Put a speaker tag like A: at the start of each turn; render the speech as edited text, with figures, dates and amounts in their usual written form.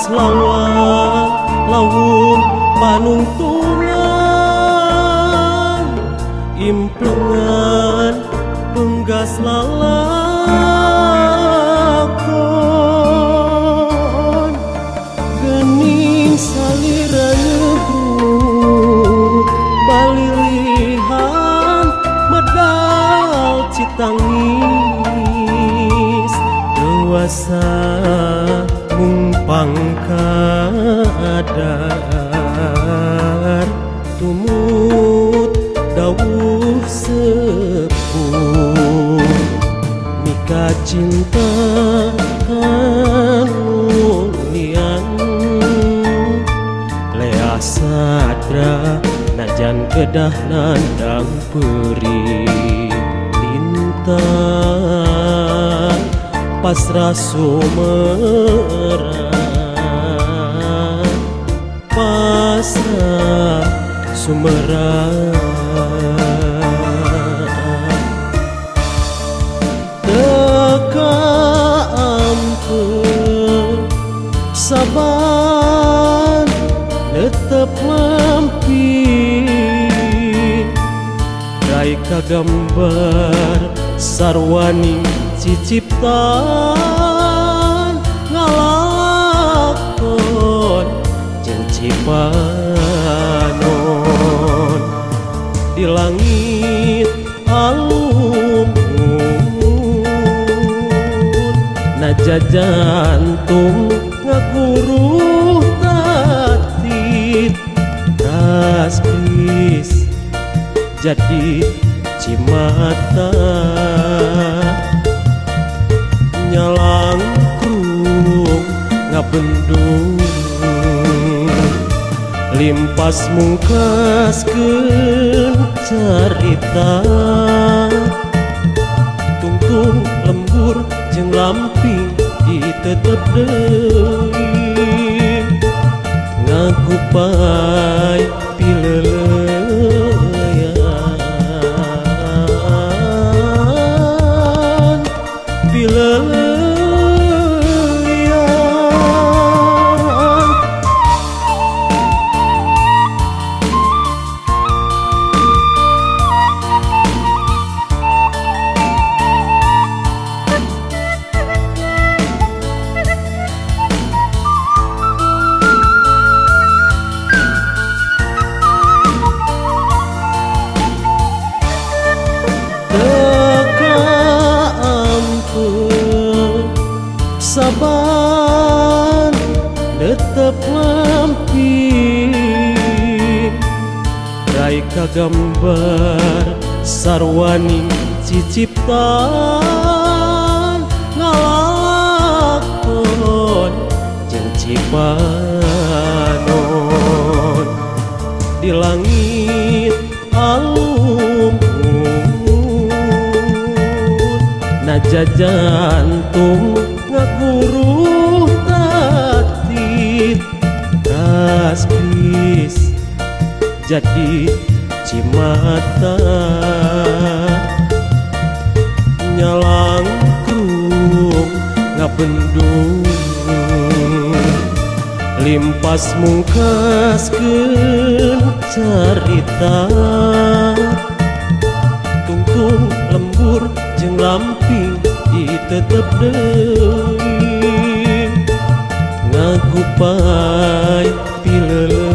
A: Limpas lawa lawung panungtungan implengan penggas lalakon gening salira nyebruk balilihan medal Citangis dewasa mung pangkadar tumut dawuh sepuh mika cinta kanulian lea sadra najan kedah nandang perih lintang pasrah sumerang pasrah sumerang teka ampun saban netep lampi rai kagambar sarwani ciciptan ngalakon jeung Cipanon di langit alumun naja jantung ngaguruh tatit raspis jadi cimata nyalangkrung ngabendung limpas mungkaskeun carita tungtung lembur jeung lamping ditetep deui ngakupai pileleyan pileleyan. Saban netep lampi rai kagambar sarwani ciciptan ngalakon jeung Cipanon di langit alumun naja jantung ngaguruh tatit raspis jadi cimata nyalangkrung ngabendung limpas mungkaskeun carita tungtung lembur jeung lamping ditetep deui ngagupai pileleyan.